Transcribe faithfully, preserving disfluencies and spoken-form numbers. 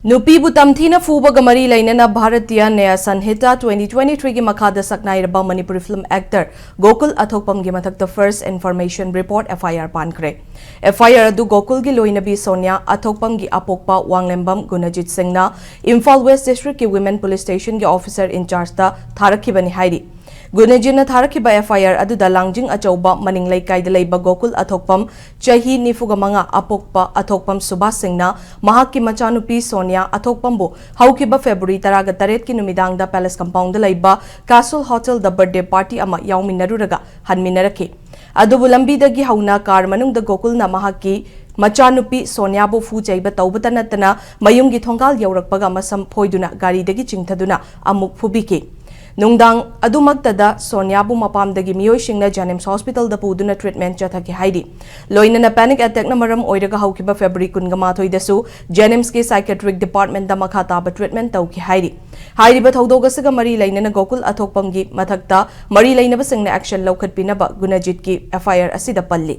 ꯅꯨꯄꯤꯕꯨ ꯇꯝꯊꯤꯅ ꯐꯨꯕꯒ ꯃꯔꯤ ꯂꯩꯅꯅ ꯚꯥꯔꯇꯤꯌ ꯅ꯭ꯌꯥꯌ ꯁꯟꯍꯤꯇꯥ twenty twenty-three ꯒꯤ ꯃꯈꯥꯗ ꯁꯛꯅꯥꯏꯔꯕ ꯃꯅꯤꯄꯨꯔꯤ film actor ꯒꯣꯀꯨꯜ ꯑꯊꯣꯛꯄꯝꯒꯤ ꯃꯊꯛꯇ first information report, F I R, ꯄꯥꯟꯈ꯭ꯔꯦ꯫ F I R ꯑꯗꯨ ꯒꯣꯀꯨꯜꯒꯤ ꯂꯣꯏꯅꯕꯤ ꯁꯣꯅꯤꯌꯥ ꯑꯊꯣꯛꯄꯝꯒꯤ ꯑꯄꯣꯛꯄ ꯋꯥꯡꯂꯦꯝꯕꯝ ꯒꯨꯅꯖꯤꯠ ꯁꯤꯡꯅ ꯏꯝꯐꯥꯜ West District ꯀꯤ Women Police Station ꯒꯤ officer in charge ꯇ ꯊꯥꯔꯛꯈꯤꯕꯅꯤ ꯍꯥꯏꯔꯤ꯫ ꯒꯨꯅꯖꯤꯠꯅ ꯊꯥꯔꯛꯈꯤꯕ F I R ꯑꯗꯨꯗ ꯂꯥꯡꯖꯤꯡ ꯑꯆꯧꯕ ꯃꯅꯤꯡ ꯂꯩꯀꯥꯏꯗ ꯂꯩꯕ ꯒꯣꯀꯨꯜ ꯑꯊꯣꯛꯄꯝ, ꯆꯍꯤ ꯅꯤꯐꯨꯒ ꯃꯉꯥ, ꯑꯄꯣꯛꯄ ꯑꯊꯣꯛꯄꯝ ꯁꯨꯕꯥꯁ ꯁꯤꯡꯅ ꯃꯍꯥꯛꯀꯤ ꯃꯆꯥꯅꯨꯄꯤ ꯁꯣꯅꯤꯌꯥ ꯑꯊꯣꯛꯄꯝꯕꯨ ꯍꯧꯈꯤꯕ February ꯇꯔꯥꯒ ꯇꯔꯦꯠꯀꯤ ꯅꯨꯃꯤꯗꯥꯡꯗ Palace Compound ꯗ ꯂꯩꯕ Castle Hotel ꯗ birthday party ꯑꯃ ꯌꯥꯎꯃꯤꯟꯅꯔꯨꯔꯒ ꯍꯟꯃꯤꯟꯅꯔꯛꯈꯤ꯫ ꯑꯗꯨꯕꯨ ꯂꯝꯕꯤꯗꯒꯤ ꯍꯧꯅ car ꯃꯅꯨꯡꯗ ꯒꯣꯀꯨꯜꯅ ꯃꯍꯥꯛꯀꯤ ꯃꯆꯥꯅꯨꯄꯤ ꯁꯣꯅꯤꯌꯥꯕꯨ ꯐꯨ ꯆꯩꯕ ꯇꯧꯕꯇ ꯅꯠꯇꯅ ꯃꯌꯨꯝꯒꯤ ꯊꯣꯡꯒꯥꯜ ꯌꯧꯔꯛꯄꯒ ꯃꯁꯝ ꯐꯣꯏꯗꯨꯅ ꯒꯥꯔꯤꯗꯒꯤ ꯆꯤꯡꯊꯗꯨꯅ ꯑꯃꯨꯛ ꯐꯨꯕꯤꯈꯤ꯫ ꯅꯨꯡꯗꯥꯡ ꯑꯗꯨꯃꯛꯇꯗ ꯁꯣꯅꯤꯌꯥꯕꯨ ꯃꯄꯥꯝꯗꯒꯤ ꯃꯤꯑꯣꯏꯁꯤꯡꯅ JNIMS hospital ꯗ ꯄꯨꯗꯨꯅ treatment ꯆꯠꯊꯈꯤ ꯍꯥꯏꯔꯤ꯫ ꯂꯣꯏꯅꯅ panic attack ꯅ ꯃꯔꯝ ꯑꯣꯏꯔꯒ ꯍꯧꯈꯤꯕ February ꯀꯨꯟꯒ ꯃꯥꯊꯣꯏꯗꯁꯨ JNIMS ꯀꯤ psychiatric department ꯇ ꯃꯈꯥ ꯇꯥꯕ treatment ꯇꯧꯈꯤ ꯍꯥꯏꯔꯤ꯫ ꯍꯥꯏꯔꯤꯕ ꯊꯧꯗꯣꯛ ꯑꯁꯤꯒ ꯃꯔꯤ ꯂꯩꯅꯅ ꯒꯣꯀꯨꯜ ꯑꯊꯣꯛꯄꯝꯒꯤ ꯃꯊꯛꯇ ꯃꯔꯤ ꯂꯩꯅꯕꯁꯤꯡꯅ action ꯂꯧꯈꯠꯄꯤꯅꯕ ꯒꯨꯅꯖꯤꯠꯀꯤ F I R ꯑꯁꯤꯗ ꯄꯜꯂꯤ꯫